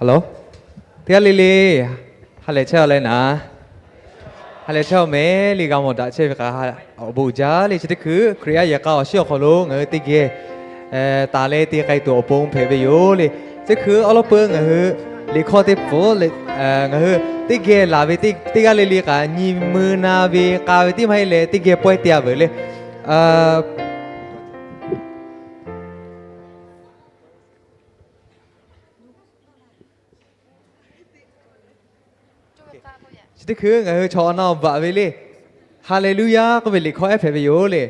Hello, teˇ g'aˇ le le, ha lehˬ chehˇ-a leh naˍ, ha lehˬ chehˇ-a mehˍ le. G'a mawˬ daꞈ chehˇ ve kaꞈ awˬ bon uiˍ jaˇ le. Chi teˇ hkui Hkriꞈ yaˇ yehˬ k'a awˬ shinˉ awˬ hk'aw lo ngaˬ hui teˇ geh taˍ leh te k'ai tuˬ awˬ pon hpehꞈ ve yoˬ le. Chi hkui awˉ lawˉ peuˬ ngaˬ hui liꞈ hkawˇ teˇ hpfuhˍ le, ngaˬ hui teˇ geh laˬ ve teˇ g'aˇ le le kaꞈ nyi mui na ve k'a ve tiˉ maˇ heˆ leh teˇ geh pawehˇ te-a veuˬ le. Chi teˇ hkui ngaˬ hui chaw awˬ na awˬ baꞈ ve le, Haˍleˍluˇyaˇ k'oˆ ve liꞈ hkawˇ ehˉ hpehꞈ ve yoˬ le.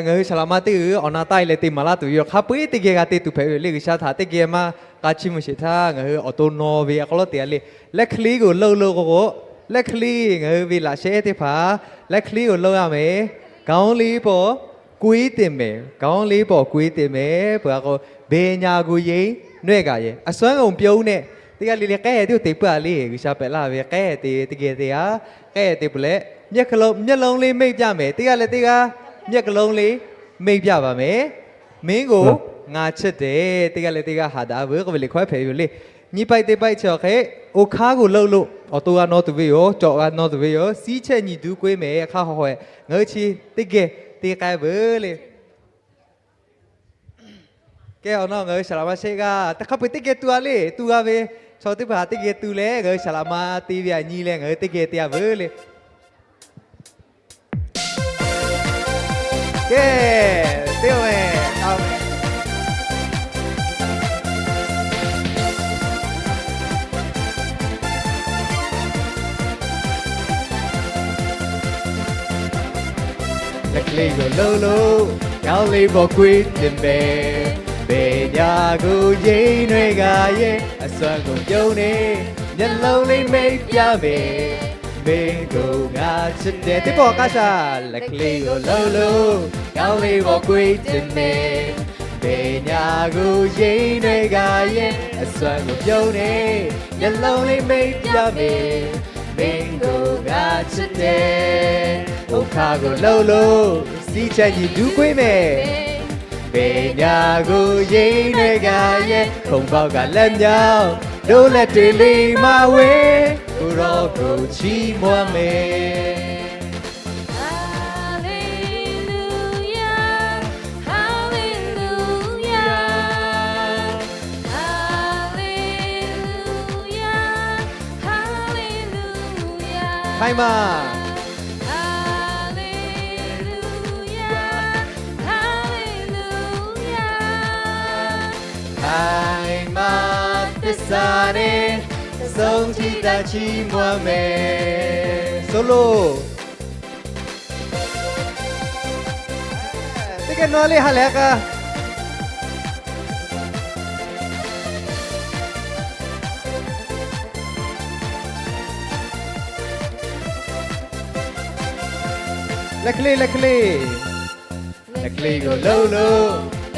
Ngaˬ hui saˍ laꞈ ma teˇ g'uiˬ awˬ na taˆ-e leh te maˍ laˇ tuˬ ve yoˬ. Hk'a peu-eˬ teˇ geh g'a te tuˬ hpehꞈ ve yoˬ le. G'uiˬsha htaꞈ teˇ geh maˇ k'a chiˇ mvuh sheˍ htaˇ ngaˬ hui awˬ to naw ve awˬ hk'aw lo te-a le. Lehˉ hk'e le g'oˬ leuˆ lo k'o k'o, lehˉ hk'e le ngaˬ hui ve laꞈ sheh teˇ hpaˍ lehˉ hk'e le g'oˬ leuˆ-a mehˍ. Kaunˉ liˇ pawˆ k'oꞈ-e te mehˍ, kaunˉ liˇ pawˆ k'oꞈ-e te mehˍ. Peuˬ-a k'o, beˬ nyaˬ g'uˬ yeˬ nwe gaˬ yehˬ အစွမ်းကုန်ပြုံး nehˆ, teˇ g'aˇ le le k'ehˆ tiˉ-o te puiˉ-a le. G'uiˬsha pehꞈ laˇ ve k'ehˆ te teˇ geh te-a, k'ehˆ te peuˬ leh မျက်လုံးလေး မိတ်ပြမယ် teˇ g'aˇ leh teˇ g'aˇ မျက်လုံးလေး မိတ်ပြပါမယ်, မင်းကို ငါချစ်တယ် teˇ g'aˇ leh teˇ g'aˇ haꞈ daꞈ-a veuˬ k'oˆ ve liꞈ hkawˇ ehˉ hpehꞈ ve yoˬ le. Nyi paˆ teˇ paˆ chi awˬ hk'e, awˬ hk'aˇ g'oˬ leuˆ lo awˬ to g'a naw tuˬ ve yoˬ. Cawꞈ g'a naw tuˬ ve yoˬ. Siˉ chehˇ nyi duˇ k'oˆ-e mehˍ. Hk'a hawˬ hawehꞈ ngaˬ hui chi teˇ geh te k'ai veuˬ le. Kehˬ awˬ nawˬ ngaˬ hui saˍ laꞈ ma shehˆ g'aˇ teˇ hk'a peu-eˬ teˇ geh tu-a le. Tu g'a ve chaw teˇ hpaˍ teˇ geh tu leh ngaˬ hui saˍ laꞈ ma te ve aꞈ nyi leh ngaˬ hui teˇ geh te-a veuˬ le. Kehˬ, teˇ-o mehˍ. Lehˉ hk'e le g'oˬ leuˆ lo, kaunˉ liˇ pawˆ k'oꞈ-e te mehˍ. Beˬ nyaˬ g'uˬ yeˬ nwe gaˬ yehˬ အစွမ်းကုန်ပြုံး nehˆ, မျက်လုံးလေး မိတ်ပြမယ်, မင်းကို ငါချစ်တယ်. Teˇ pawˆ k'aˇ shaˍ. Lehˉ hk'e le g'oˬ leuˆ lo, kaunˉ liˇ pawˆ k'oꞈ-e te mehˍ. Beˬ nyaˬ g'uˬ yeˬ nwe gaˬ yehˬ အစွမ်းကုန်ပြုံး nehˆ, မျက်လုံးလေး မိတ်ပြမယ်, မင်းကို ငါချစ်တယ်. Awˬ hk'aˇ g'oˬ leuˆ lo, siˉ chehˇ nyi duˇ k'oˆ-e mehˍ. Beˬ nyaˬ g'uˬ yeˬ nwe gaˬ yehˬ ခုန်ပေါက်ကာ လမ်းမြောက်, ဒိးလပ်တွေ လှေမှဝေး, ကိုယ်တော်ကို ချီးမွမ်းမယ်. Haˍleˍluˇyaˇ, haˍleˍluˇyaˇ, haˍleˍluˇyaˇ, haˍleˍluˇyaˇ. Hk'ai ma. Haˍleˍluˇyaˇ, haˍleˍluˇyaˇ, ခိုင်မာသစ္စာနဲ့ ဆုံးထိတိုင်းချီးမွမ်းမယ်. Solo. Teˇ geh nawˬ le ha lehˬ k'a. Lehˉ hk'e le, lehˉ hk'e le. Lehˉ hk'e le g'oˬ leuˆ lo,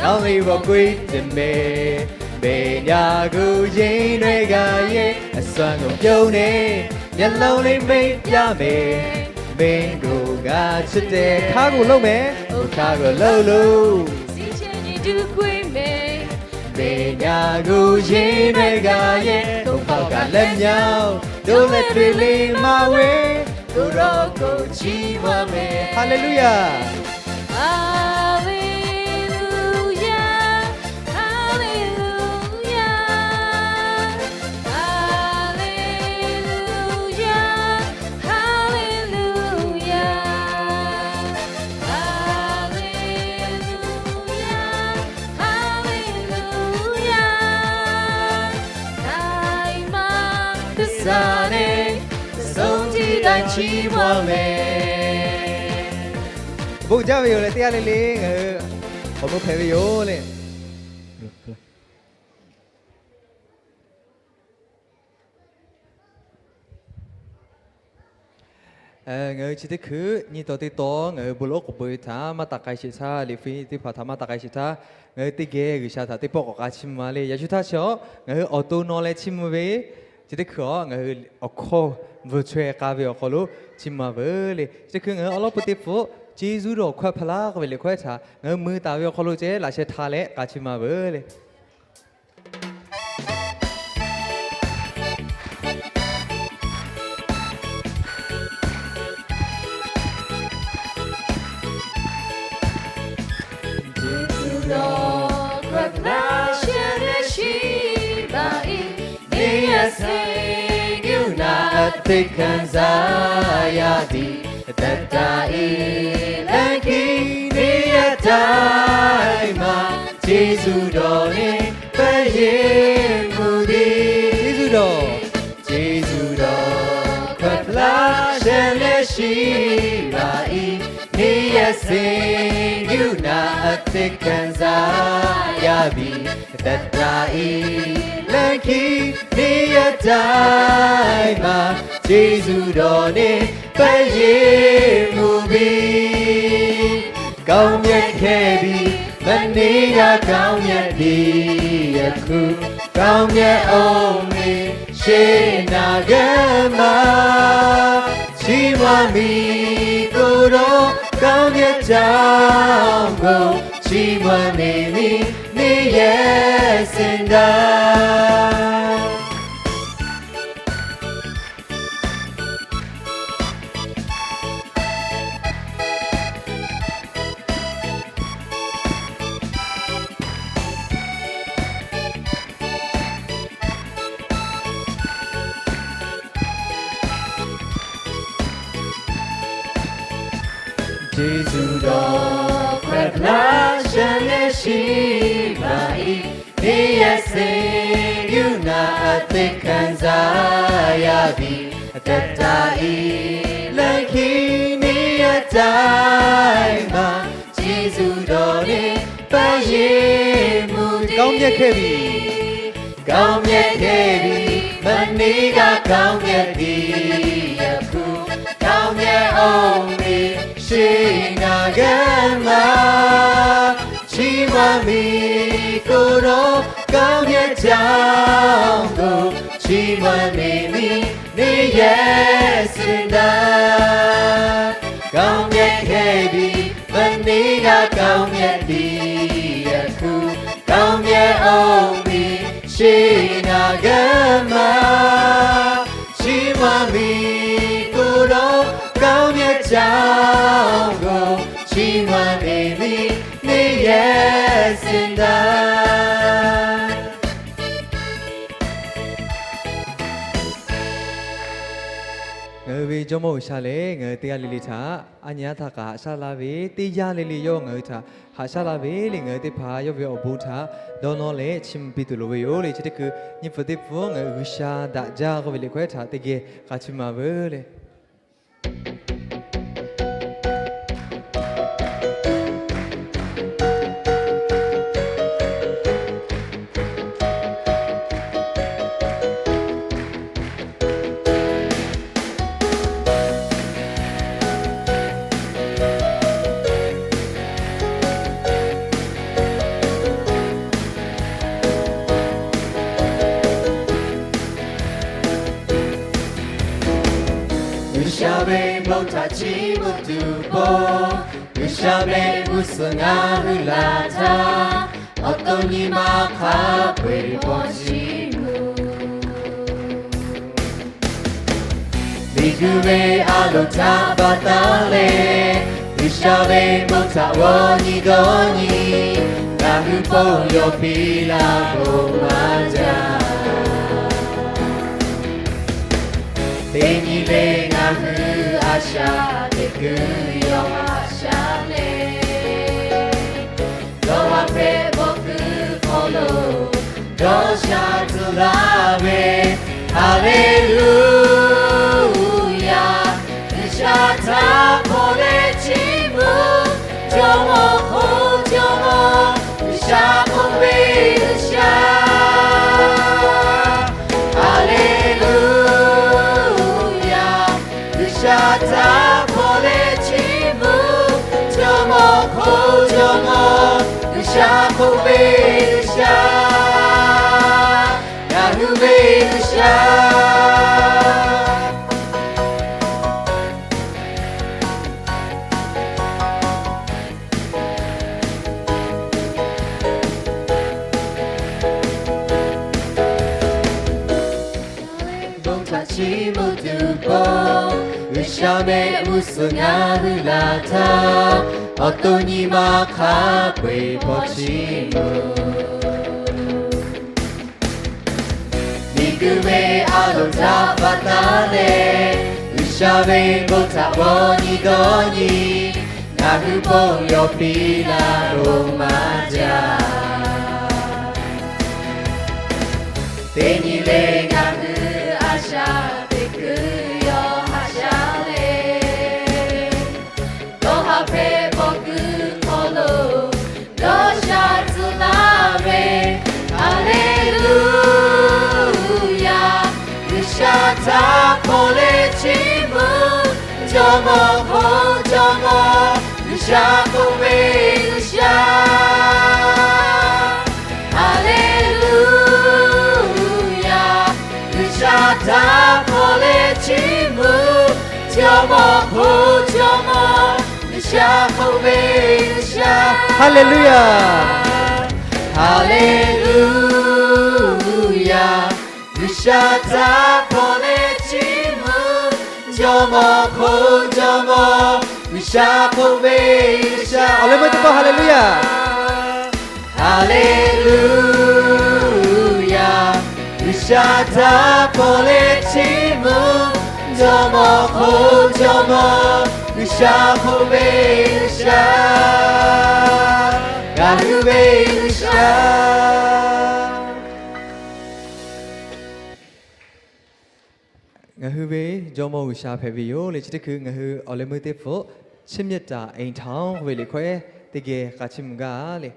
kaunˉ liˇ pawˆ k'oꞈ-e te mehˍ. Beˬ nyaˬ g'uˬ yeˬ nwe gaˬ yehˬ အစွမ်းကုန်ပြုံး nehˆ, မျက်လုံးလေး မိတ်ပြမယ်, မင်းကို ငါချစ်တယ်. Hk'aˇ g'oˬ leuˆ mehˍ. Awˬ hk'aˇ g'oˬ leuˆ lo, siˉ chehˇ nyi duˇ k'oˆ-e mehˍ. Beˬ nyaˬ g'uˬ yeˬ nwe gaˬ yehˬ ခုန်ပေါက်ကာ လမ်းမြောက်, ဒိးလပ်တွေ လှေမှဝေး, ကိုယ်တော်ကို ချီးမွမ်းမယ်. Haˍleˍluˇyaˇ. Haˍleˍluˇyaˇ, haˍleˍluˇyaˇ, haˍleˍluˇyaˇ, haˍleˍluˇyaˇ, haˍleˍluˇyaˇ, haˍleˍluˇyaˇ. ခိုင်မာသစ္စာနဲ့ ဆုံးထိတိုင်းချီးမွမ်းမယ်. Bon jaˇ ve yoˬ leh teˇ g'aˇ le le ngaˬ hui awˬ bon hpehꞈ ve yoˬ le. Ngaˬ hui chi teˇ hkui nyi taw teˇ taw ngaˬ hui bon lawˉ k'oˍ pui htaꞈ maˇ taˍ k'ai sheˍ htaˇ, liꞈ hpu nyi teˇ hpaˍ htaꞈ maˇ taˍ k'ai sheˍ htaˇ, ngaˬ hui teˇ geh G'uiˬsha htaꞈ teˇ pawˆ k'awꞈ k'ai chiˇ mvuh-a le. Yaꞈ shu htaˇ chi-awˬ ngaˬ hui awˬ to naw leh chiˇ mvuh ve, chi teˇ hkui-awˬ ngaˬ hui awˬ hkawˇ bvuhˬ chaweh k'a ve awˬ hk'aw lo chiˇ mvuh-a veuˬ le. Chi teˇ hkui ngaˬ hui awˉ lawˉ pui teˇ hpfuhˆ ကျေးဇူးတော်ခွက်ဖလား k'oˆ ve liꞈ hkawˇ ehˉ htaꞈ ngaˬ hui mui taˍ ve awˬ hk'aw lo ceh laꞈ sheh htaꞈ leh k'a chiˇ mvuh-a veuˬ le. အသစ်ခံစားရသည် သက်တာ ꓬꓲ လမ်းခရီး နေ့ရက်တိုင်းမှာ ကျေးဇူးတော်နှင့် ပန်းရင်းမူသည်။ ကျေးဇူးတော်၊ ကျေးဇူးတော် ခွက်ဖျါ လျှံလျက်ရှိပါ၏။ နေ့ရက်စဉ် ကရုဏာ အသစ်ခံစားရပြီ။ သက်တာ ꓬꓲ လမ်းခရီး နေ့ရက်တိုင်းမှာ ကျေးဇူးတော်နှင့် ပန်းရင်းမူပြီ။ ကောင်းမြတ်ခဲ့ပြီ၊ မနေ့က ကောင်းမြတ်သည်ယခု ကောင်းမြတ်ဦးမည် ရှေ့အနာဂတ်မှာ ချီးမွမ်းမည် ကိုယ်တော် ကောင်းမြတ်ကြောင်းကို ချီးမွမ်းနေမည် နေ့ရက်စဉ်တိုင်း။ ကျေးဇူးတော် ခွက်ဖျါ လျှံလျက်ရှိပါ၏။ နေ့ရက်စဉ် ကရုဏာ အသစ်ခံစားရပြီ။ သက်တာ ꓬ� လမ်းခရီး နေ့ရက်တိုင်းမှာ ကျေးဇူးတော်နှင့် ပန်းရင်းမူသည်။ ကောင်းမြတ်ခဲ့ပြီ၊ ကောင်းမြတ်ခဲ့ပြီ။ မနေ့က ကောင်းမြတ်သည်ယခု ကောင်းမြတ်ဦးမည် ရှေ့အနာဂတ်မှာ ချီးမွမ်းမည် ကိုယ်တော် ကောင်းမြတ်ကြောင်းကို ချီးမွမ်းနေမည် နေ့ရက်စဉ်တိုင်း။ ကောင်းမြတ်ခဲ့ပြီ၊ မနေ့က ကောင်းမြတ်သည်ယခု ကောင်းမြတ်ဦးမည် ရှေ့အနာဂတ်မှာ ချီးမွမ်းမည် ကိုယ်တော် ကောင်းမြတ်ကြောင်းကို ချီးမွမ်းနေမည် နေ့ရက်စဉ်တိုင်း။ ငါဝဲ Jawˇmawˇ G'uiˬsha lehˬ, ngaˬ hui teˇ g'aˇ le le htaꞈ a nyi aˉ htaˇ kaꞈ haꞈ shaˉ laˇ ve, teˇ yanˇ le le yawˇ ngaˬ hui htaꞈ haꞈ shaˉ laˇ ve le, ngaˬ hui teˇ hpaˍ yawˇ ve awˬ bon htaꞈ dawˇ nawˇ leh chiˇ mvuh piˇ tuˬ loˍ ve yoˬ le. Chi teˇ hkui nyiˇ pfuhˍ teˇ pfuhˍ ngaˬ hui G'uiˬsha daꞈ jaˇ k'oˆ ve liꞈ hkawehˉ htaꞈ teˇ geh k'a chiˇ mvuh a veuˬ le. G'uiˬsha ve bon htaꞈ chiˇ mvuh tuˬ pon, G'uiˬsha ve g'uˇ suhˍ ngaˬ hui laˬ htaˇ, awˬ to nyi ma hk'a peu-eˬ hpawˇ chiˇ mvuh. Miˬguiˬ ve a loˍ htaꞈ baˬ taˉ leh, G'uiˬsha ve bon htaꞈ g'awˇ nyi dawˇ nyi, ngaˬ hui pon yawˇ piˇ laˇ k'oˆ maˇ jaˇ. Teˇ nyi le ngaˬ hui a shaꞈ teꞈ kuiˬ yawˇ haꞈ shaˉ leh, yawˇ haꞈ hpehꞈ bawˆ kuiˬ hk'aw lo dawˇ sha tuˬ laˇ ve, Haˍleˍluˇyaˍ. G'uiˬsha htaꞈ hpaw leh chiˇ mvuh, jawˇmawˇ hk'oˆ jawˇmawˇ, G'uiˬsha hk'oˆ ve G'uiˬsha. Haˍleˍluˇyaˍ. G'uiˬsha htaꞈ hpaw leh chiˇ mvuh, jawˇmawˇ hk'oˆ jawˇmawˇ, G'uiˬsha hk'oˆ ve G'uiˬsha, ngaˬ hui ve G'uiˬsha. Bon htaꞈ chiˇ mvuh tuˬ pon, G'uiˬsha mehˆ g'uˇ suhˍ ngaˬ hui laˬ htaˇ, awˬ to nyi ma hk'a peu-eˬ hpawˇ chiˇ mvuh. Miˬ Kuˬ ve a loˍ htaꞈ pa taˉ leh, G'uiˬsha ve bon htaꞈ g'aw nyi dawˇ nyi, ngaˬ hui bon yawˬ piˇ laˇ k'oˆ maˇ jaˇ. Teˇ nyi le ngaˬ hui a shaꞈ teꞈ kuiˬ yawˇ haꞈ shaˉ le. Dawˇ haˍ hpehꞈ paw kuiˬ hk'aw lo dawˇ sha tcuh laˇ ve, Haˍleˍluˇyaˍ. G'uiˬsha htaꞈ hpaw leh chiˇ mvuh, jawˇmawˇ hk'oˆ jawˇmawˇ, G'uiˬsha k'oˆ ve G'uiˬsha. Haˍleˍluˇyaˍ. G'uiˬsha htaꞈ hpaw leh chiˇ mvuh, jawˇmawˇ hk'oˆ jawˇmawˇ, G'uiˬsha k'oˆ ve G'uiˬsha. Haˍleˍluˇyaˍ. Haˍleˍluˇyaˍ. G'uiˬsha htaꞈ hpaw leh chiˇ mvuh, jawˇmawˇ hk'oˆ jawˇmawˇ, G'uiˬsha k'oˆ ve G'uiˬsha. Awˬ leh meuˇ teˇ pawˆ Haˍleˍluˇyaˍ. Haˍleˍluˇyaˍ. G'uiˬsha htaꞈ hpaw leh chiˇ mvuh, jawˇmawˇ hk'oˆ jawˇmawˇ, G'uiˬsha k'oˆ ve G'uiˬsha. Ngaˬ hui ve G'uiˬsha. Ngaˬ hui ve Jawˇmawˇ G'uiˬsha hpehꞈ ve yoˬ le. Chi teˇ hkui ngaˬ hui awˬ leh meuˇ teˇ pawˆ ချစ်မြတ်တာအိမ်ထောင် k'oˆ ve liꞈ hkawehˉ teˇ geh k'a chiˇ mvuh gaˇ le.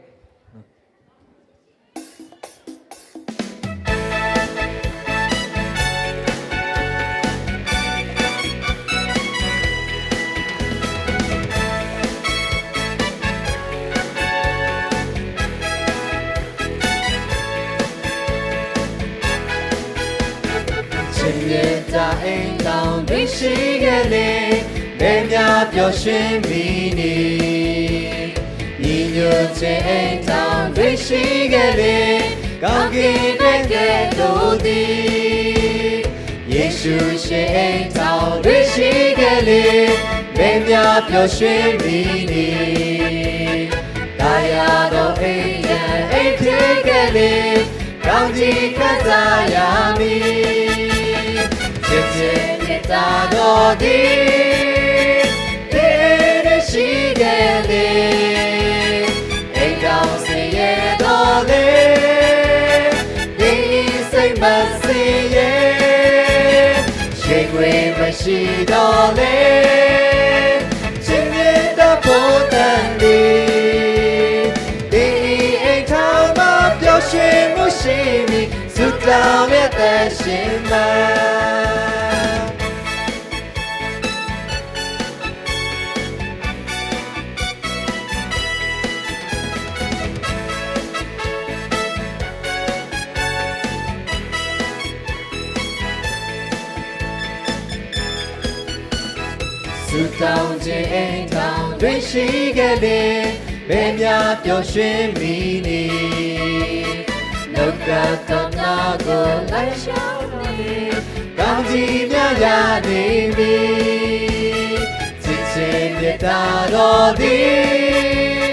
ချစ်မြတ်တာအိမ်ထောင်တွေရှိခဲ့လျှင် လယ်များပျော်ရွှင်မည်နည်း။ ညီညွတ်ခြင်းအိမ်ထောင်တွေရှိခဲ့လျှင် ကောင်းကင်ဘုံကဲ့သို့သည်။ ယေရှုရှင်အိမ်ထောင်တွေရှိခဲ့လျှင် လယ်များပျော်ရွှင်မည်နည်း။ သာယာသောအိမ်ရန်အိမ်ဖြစ်ခဲ့လျှင် ကောင်းကြီးခံစားရမည်။ ချစ်ခြင်းမေတ္တာတော်သည် သင့်အိမ်တွင်ရှိခဲ့လျှင် အိမ်ထောင်ဆင်းရဲသော်လည်း သင်၏စိတ်မဆင်းရဲ။ ရွှေငွေမရှိသော်လည်း ချစ်မြတ်တာဘုံတန်သည် သင်၏အိမ်ထောင်မှာ ပျော်ရွှင်မှုရှိမည် ဆုတောင်းလျက်သက်ရှင်ပါ။ ဆုတောင်းခြင်းအိမ်ထောင်တွင်ရှိခဲ့လျှင် လယ်များပျော်ရွှင်မည်နည်း။ နှုတ်ကပတ်တော်များကိုလိုက်လျှောက်လျှင် ကောင်းကြီးများရနိုင်မည်။ ချစ်ခြင်းမေတ္တာတော်သည်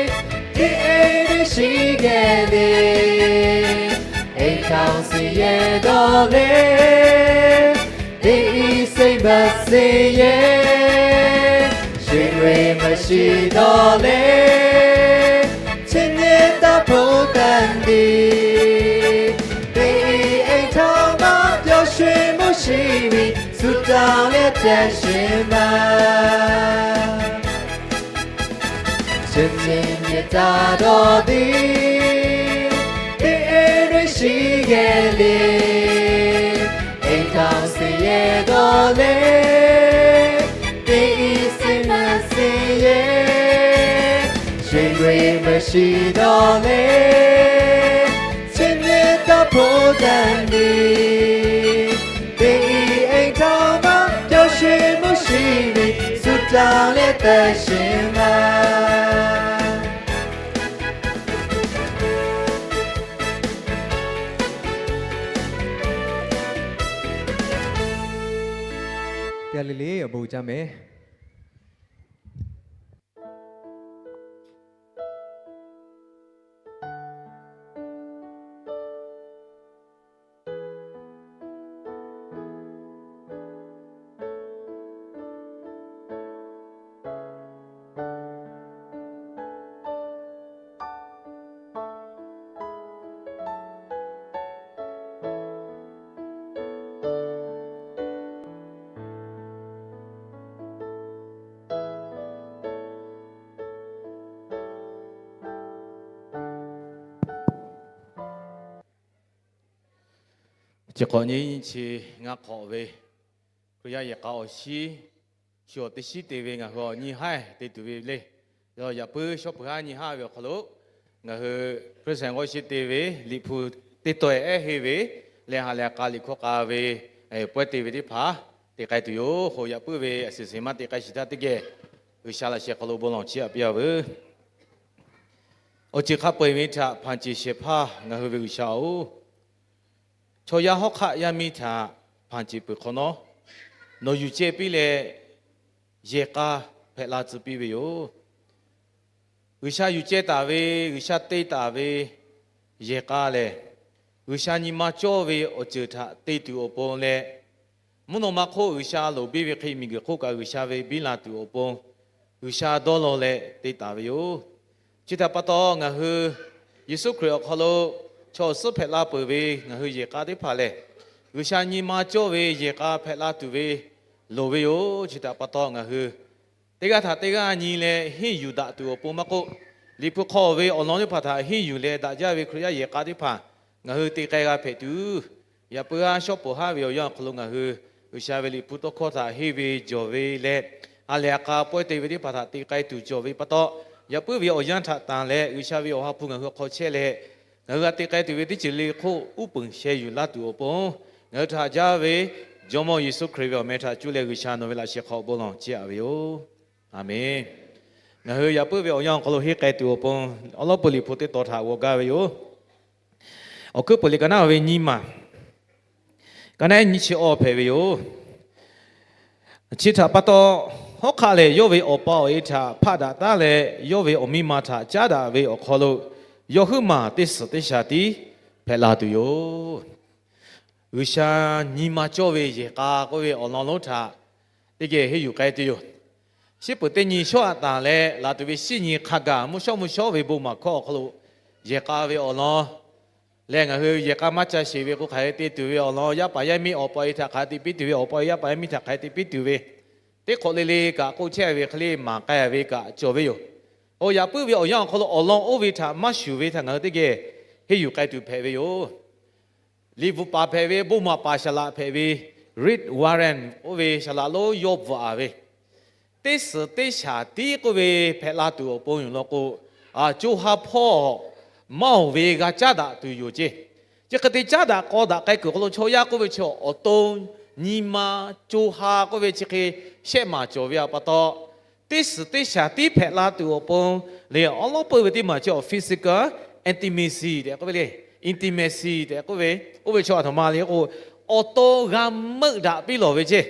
သင့်အိမ်တွင်ရှိခဲ့လျှင် အိမ်ထောင်ဆင်းရဲသော်လည်း သင်၏စိတ်မဆင်းရဲ။ ရွှေငွေမရှိသော်လည်း ချစ်မြတ်တာဘုံတန်သည် သင်၏အိမ်ထောင်မှာ ပျော်ရွှင်မှုရှိမည် ဆုတောင်းလျက်သက်ရှင်ပါ။ ချစ်ခြင်းမေတ္တာတော်သည် သင့်အိမ်တွင်ရှိခဲ့လျှင် အိမ်ထောင်ဆင်းရဲသော်လည်း သင်၏စိတ်မဆင်းရဲ။ ရွှေငွေမရှိသော်လည်း ချစ်မြတ်တာဘုံတန်သည် သင်၏အိမ်ထောင်မှာ ပျော်ရွှင်မှုရှိမည် ဆုတောင်းလျက်သက်ရှင်ပါ။ တရားလေးလေး အပို့ကြမယ်။ Chi hk'awꞈ nyi chi ngaˇ hk'awꞈ ve Hkriꞈ yaˇ yehˬ k'a awˬ shiˉ, shu awˬ teˇ shiˉ te ve ngaˬ hui awˬ nyi haˉ te tuˬ ve le. Yaꞈ puiˉ shawˉ peuˬ haˉ nyi haˉ ve awˬ hk'aw lo, ngaˬ hui Hkriꞈ yaˇ g'awˇ shiˉ te ve Liꞈ hpu teˇ taw ehˉ henˇ ve leh, ha lehˬ a k'a Liꞈ hkawˇ k'a ve pawehˇ te ve teˇ hpaˍ te k'ai tuˬ yoˬ. Yaꞈ puiˉ ve a shuˍ shuˍ maˇ te k'ai shiˍ htaˇ teˇ geh G'uiˬsha laꞈ sheh hk'aw lo bon lawˬ chiˇ aꞈ piˇ a veuˬ. Awˬ ceuˬ hk'a peu-eˬ ve htaꞈ hpanˍ ceˬ shehˍ hpaˇ ngaˬ hui ve G'uiˬsha-oˬ, chaw yaˇ hawˉ hk'aˆ yaˇ miˇ htaꞈ hpanˍ ceˬ peuˬ hk'awꞈ nawˉ, nawˬ yuˬ ceh piˇ leh yehˬ k'a hpehꞈ la tcuh piˇ ve yoˬ. G'uiˬsha yuˬ ceh taˍ ve, G'uiˬsha te taˍ ve yehˬ k'a lehˬ, G'uiˬsha nyi ma cawˇ ve awˬ ceuˬ htaꞈ te tuˬ awˬ pon leh, mvuhˇ naw ma hk'oˆ G'uiˬsha loˍ biˇ ve hk'e, miˬguiˬ hk'oˆ kaꞈ G'uiˬsha ve biˇ la tuˬ awˬ pon G'uiˬsha dawˇ law leh te taˍ ve yoˬ. Chi htaꞈ pa taw, ngaˬ hui Yeˍsuˆ Hkriꞈ awˬ hk'aw lo chaw awˬ suhˉ hpehꞈ la peuˬ ve ngaˬ hui yehˬ k'a teˇ hpaˍ lehˬ, G'uiˬsha nyi ma cawˇ ve yehˬ k'a hpehꞈ la tuˬ ve loˍ ve yoˬ. Chi htaꞈ pa taw, ngaˬ hui teˇ g'aˇ htaꞈ teˇ g'aˇ nyi leh henˇ yuˬ daꞈ tuˬ awˬ pon maˇ k'oˆ, Liꞈ hpu hk'aw ve awˬ lawn teˇ hpaˍ htaꞈ henˇ yuˬ leh daꞈ jaˇ ve Hkriꞈ yaˇ yehˬ k'a teˇ hpaˍ ngaˬ hui te k'ai g'a hpehꞈ tuˬ, yaꞈ puiˉ haˉ shawˉ peuˬ haˉ ve awˬ yanˇ awˬ hk'aw lo ngaˬ hui G'uiˬsha ve Liꞈ hpu tawˇ hkawˇ htaꞈ henˇ ve jawˬ ve leh, ha lehˬ a k'a pawehˇ te ve teˇ hpaˍ htaꞈ te k'ai tuˬ cawˬ ve pa taw, yaꞈ puiˉ ve awˬ yanˇ htaꞈ tanˬ leh G'uiˬsha ve awˬ ha hpu ngaˬ hui hk'aw chehˇ leh, ngaˬ hui g'a te k'ai tuˬ ve teˇ ceuˬ le hk'oˆ uˉ peunˍ sheh yuˬ laˇ tuˬ awˬ pon, ngaˬ hui htaꞈ haꞈ jaˇ ve Jawˇmawˇ Yeˍsuˆ Hkriꞈ ve awˬ meh htaꞈ cuˇ leh G'uiˬsha nawˬ ve laꞈ sheh hk'aw bon lawˬ chiˇ aꞈ ve yoˬ. Aˬmenˍ. Ngaˬ hui yaꞈ puiˉ ve awˬ yanˇ awˬ hk'aw lo henˇ k'ai tuˬ awˬ pon, awˬ lawn peuˬ Liꞈ hpu teˇ tawn htaꞈ g'aw gaˇ ve yoˬ. Awˬ hkuiˉ peuˬ liꞈ ka naˉ ve nyiˇ maˬ, ka naˉ nyiˇ chi awˬ hpehꞈ ve yoˬ. Chi htaꞈ pa taw, hawˉ hk'aˆ lehˬ yawˇ ve awˬ pa awˬ e htaꞈ hpaˆ daꞈ taˉ leh, yawˇ ve awˬ miˇ ma htaꞈ caˉ daꞈ ve awˬ hk'aw lo, yawˇ huiˉ maˬ teˇ suhˍ teˇ shaˍ tiˉ hpehꞈ la tuˬ yoˬ. G'uiˬsha nyi ma cawˇ ve yehˬ k'a k'oˆ ve awˬ lawn lonˉ htaꞈ teˇ geh henˇ yuˬ k'ai tuˬ yoˬ. Shiˉ peuˬ teˇ nyi shawˉ aꞈ tanˬ leh laˬ tuˬ ve shiˉ nyi hk'a gaˬ mvuhˇ shawˉ mvuhˇ shawˉ ve bon maˬ hkawˇ awˬ hk'aw lo yehˬ k'a ve awˬ lawn lehˬ, ngaˬ hui yehˬ k'a maˇ ca sheˍ ve k'o hk'aˬ hk'e te tuˬ ve awˬ lawn, yaˇ paˍ yaˇ miˇ awˬ pa awˬ e htaꞈ hk'aˬ hk'e te piˇ tuˬ ve, awˬ pa awˬ e yaˇ paˍ yaˇ miˇ htaꞈ hk'aˬ hk'e te piˇ tuˬ ve, teˇ hk'awꞈ le le kaꞈ k'oˆ chehˇ ve hk'e le maˍ k'ai ve kaꞈ cawˬ ve yoˬ. Oˇ yaꞈ puiˉ ve awˬ yanˇ awˬ hk'aw lo awˬ lawn oˇ ve htaꞈ maˇ shuˍ ve htaꞈ ngaˬ hui teˇ geh henˇ yuˬ k'ai tuˬ hpehꞈ ve yoˬ. Liꞈ bvuhꞈ paˍ hpehꞈ ve, bon maˍ paˍ saˍ laꞈ hpehꞈ ve, Rick Warren oˇ ve saˍ laꞈ lonˉ yawˇ bvuhꞈ a ve, teˇ suhˍ teˇ shaˍ tiˉ k'oˆ ve hpehꞈ la tuˬ awˬ pon yoˬ law k'o, co ha hpawˇ maˇ oˬ ve g'a caˉ daꞈ tuˬ yoˬ ceˇ. Chi hk'e te caˉ daꞈ k'aw daꞈ k'ai kuiˬ hk'aw lo chaw yaˇ k'oˆ ve chi awˬ to nyi ma co ha k'oˆ ve chi hk'e shehˆ maˬ cawˬ ve pa taw, teˇ suhˍ teˇ shaˍ tiˉ hpehꞈ la tuˬ awˬ pon lehˬ, awˬ lawn peuˬ ve teˇ maˬ chi awˬ physical intimacy tehꞈ k'oˆ ve le, intimacy tehꞈ k'oˆ ve, oˇ ve chaw aˬ htoꞈ ma le k'o, awˬ to g'a meuˆ daꞈ piˇ lawˬ ve ceˇ.